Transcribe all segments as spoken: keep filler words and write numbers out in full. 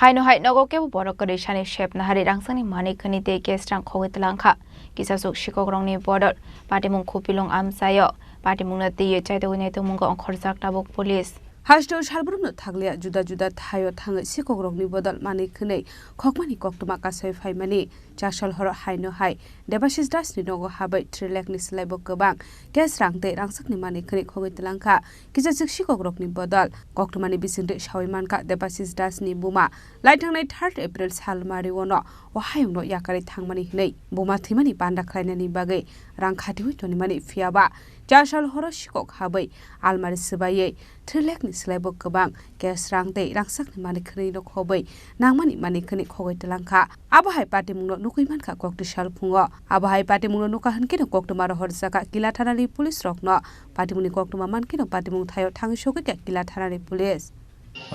Haino hai nogo kebo borok kwrwi sani sep nahari rangchakni manwi khwnwi tei cash rang khogwi twlang kha. Kisasuk sikokrokni bodol patimung khupilung amchaio patimungno twiwi chaitogwi naitukmungo ongkhorjak tabuk police. Hasteo salbrumno thakliya juda juda thaio thangwi sikokrokni bodol manwi khwnwi khokmani koktwma kasai phaimani. Chasal horo haino hai Debashis Dasni nogo habai three lakh ni slaibo kwbang cash rang tei rangchakni manwi khwnwi khogwi twlang kha. Kisasuk sikokrokni bodol koktwmani bisingtwi sawi mankha Debashis Dasni buma laithangnai third April sal mario-no o hayungno yakarwi thangmani hwnwi buma thwimani panda khlainani bagwi rang khatiwi tonimani, phiyaba chasal horo sikok habai almari swbaiwi three lakh ni slaibo kwbang cash rang tei rangchakni manwi khwnwi no khobwi nangmani manwi khwnwi khogwi twlang kha. Abo hai patimungno nugwi mankha kokti sal phungo. Abo hai patimungno nukha hwnkhe no koktwma rohorjak kha Kila thanani police rokno. Patimungni koktwma mankhe no patimung thaio thangwi sogwi kha Kila thanani police.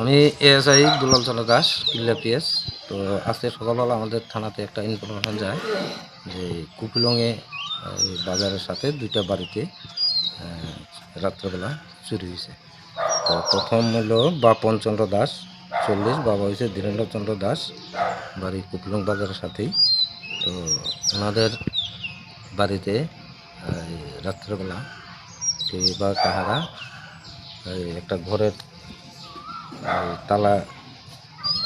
আমি এএসআই দুলাল চন্দ্র দাস, কিল্লা পিএস। তো আজকে সকালবেলা আমাদের থানাতে একটা ইনফরমেশন যায় যে কুপিলংয়ে, এই বাজারের সাথে দুইটা বাড়িতে, আহ, রাত্রেবেলা চুরি হয়েছে। তো প্রথম হলো বাপন চন্দ্র দাস, চল্লিশ, বাবা হয়েছে ধীরেন্দ্র চন্দ্র দাস, বাড়ি কুপিলং বাজারের সাথেই। তো ওনাদের বাড়িতে এই রাত্রেবেলা কে বা কাহারা এই একটা ঘরের, এই তালা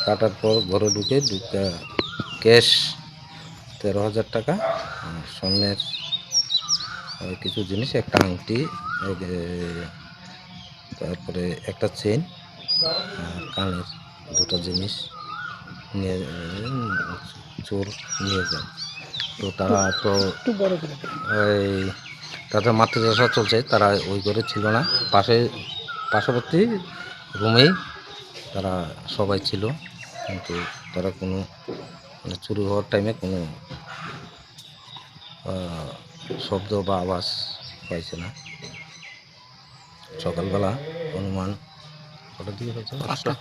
কাটার পর ঘরে ঢুকে, ঢুকে ক্যাশ তেরো হাজার টাকা, আর স্বর্ণের, আহ, কিছু জিনিস, একটা আংটি, এই, তারপরে একটা চেইন, আর কানের দুটো জিনিস নিয়ে, উম, চোর নিয়ে যায়। তো তারা তো এই তাদের মাতৃ দশা চলছে, তারা ওই ঘরে ছিল না, পাশে, পার্শ্ববর্তী রুমেই তারা সবাই ছিল, কিন্তু তারা কোনো, মানে, চুরি হওয়ার টাইমে কোনো, আহ, শব্দ বা আওয়াজ পাইছে না। সকালবেলা অনুমান কটার দিকে হয়েছে? পাঁচটা।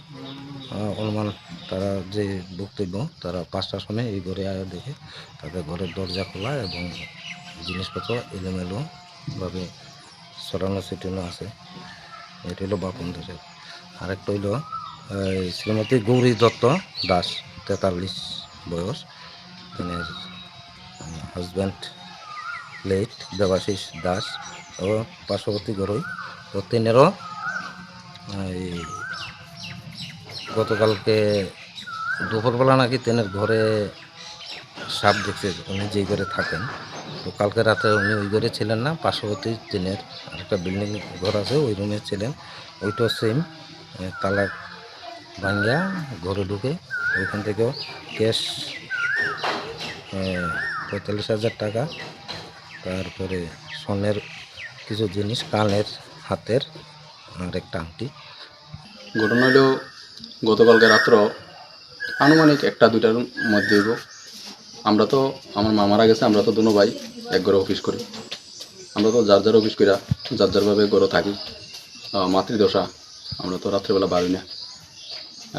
আহ, অনুমান তারা যে বক্তব্য, তারা পাঁচটার সময় এই ঘরে আয়া দেখে তাদের ঘরের দরজা খোলা এবং জিনিসপত্র এলোমেলোভাবে ছড়ানো ছিটানো আছে। এটা হলো বাপন দেশের। আরেকটা হইলো, এই, শ্রীমতী গৌরী দত্ত দাস, তেতাল্লিশ বয়স, মানে, হাজব্যান্ড লেট দেবাশিস দাস ও পার্শ্ববর্তী ঘরই ও তিনেরও এই গতকালকে দুপুরবেলা নাকি তিনের ঘরে সাপ দেখছে, উনি যেই ঘরে থাকেন। তো কালকে রাতে উনি ওই ঘরে ছিলেন না, পার্শ্ববর্তী তিনের আরেকটা বিল্ডিং ঘর আছে, ওই রুমে ছিলেন। ওইটাও সেম, তালা ভাঙ্গিয়া ঘরে ঢুকে ওইখান থেকেও ক্যাশ, আহ, পঁয়তাল্লিশ হাজার টাকা, তারপরে স্বর্ণের কিছু জিনিস, কানের, হাতের, আর একটা আংটি। ঘটনা হলো গতকালকে রাত্র আনুমানিক একটা দুইটার মধ্যে হইব। আমরা তো, আমার মা মারা গেছে, আমরা তো দুনো ভাই এক ঘরে অফিস করি। আমরা তো যার যার অফিস করিয়া যার যার ভাবে ঘরে থাকি। আহ, মাতৃদশা, আমরা তো রাত্রেবেলা বাড়ি না।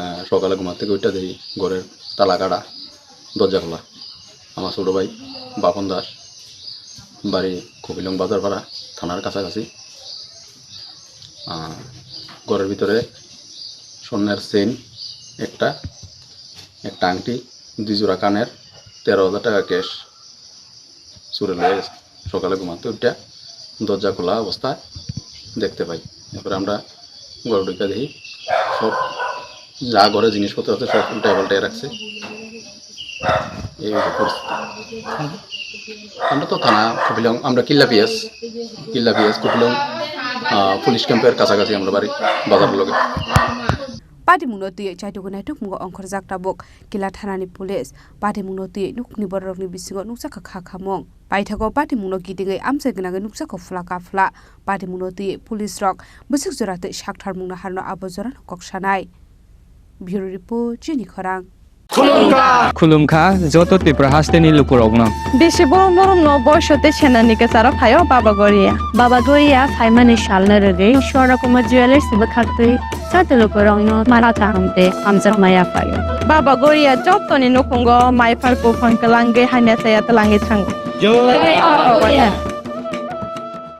আহ, সকালে ঘুমার থেকে উঠে দেখি ঘরের তালা কাটা, দরজা খোলা। আমার ছোট ভাই বাপন দাস, বাড়ি কপিলং বাজারপাড়া, থানার কাছাকাছি। আহ, ঘরের ভিতরে স্বর্ণের চেইন একটা, একটা আংটি, দুই জোড়া কানের, তেরো হাজার টাকা ক্যাশ চুরে লয়ে গেছে। সকালে ঘুমাতে উঠে দরজা খোলা অবস্থায় দেখতে পাই। এরপরে আমরা ঘরে ঢুকে দেখি সব যা ঘরে জিনিসপত্র আছে সব উল্টায় পাল্টায় রাখছে। এই হলো পরিস্থিতি। আমরা তো থানা কুপিলং, আমরা কিল্লা পিএস, কিল্লা পিএস কুপিলং, আহ, পুলিশ ক্যাম্পের কাছাকাছি আমরা বাড়ি, বাজারের লগে। Patimungno twiwi chaitugwi naitukmungo ongkhorjak tabuk Kila thanani police. Patimungno twiwi nukni bororokni bisingo nukjakha kha khamung. Paithago patimungno kitingwi amchai gwnangwi nukjakha phla ka phla. Patimungno twiwi police rok bwswk jora twi saktharmungno harno abo jorano kok sanai. Bureau Report, Chini Khorang. Khulumkha joto Tripura hasteni lukurokno. Bisi borom borom no boiso tei senani kwcharo phaio Baba Goria. Baba Goria phaimani salno rwgwi Swarna Kumar Jewellers ni bwkhaktwi joto lukurokno mara kaham tei hamjakma yaphaio. Baba Goria jotoni nukhungo mai phar buphang kwlangwi hamya chaya twlangwi thango. Jai Baba Goria.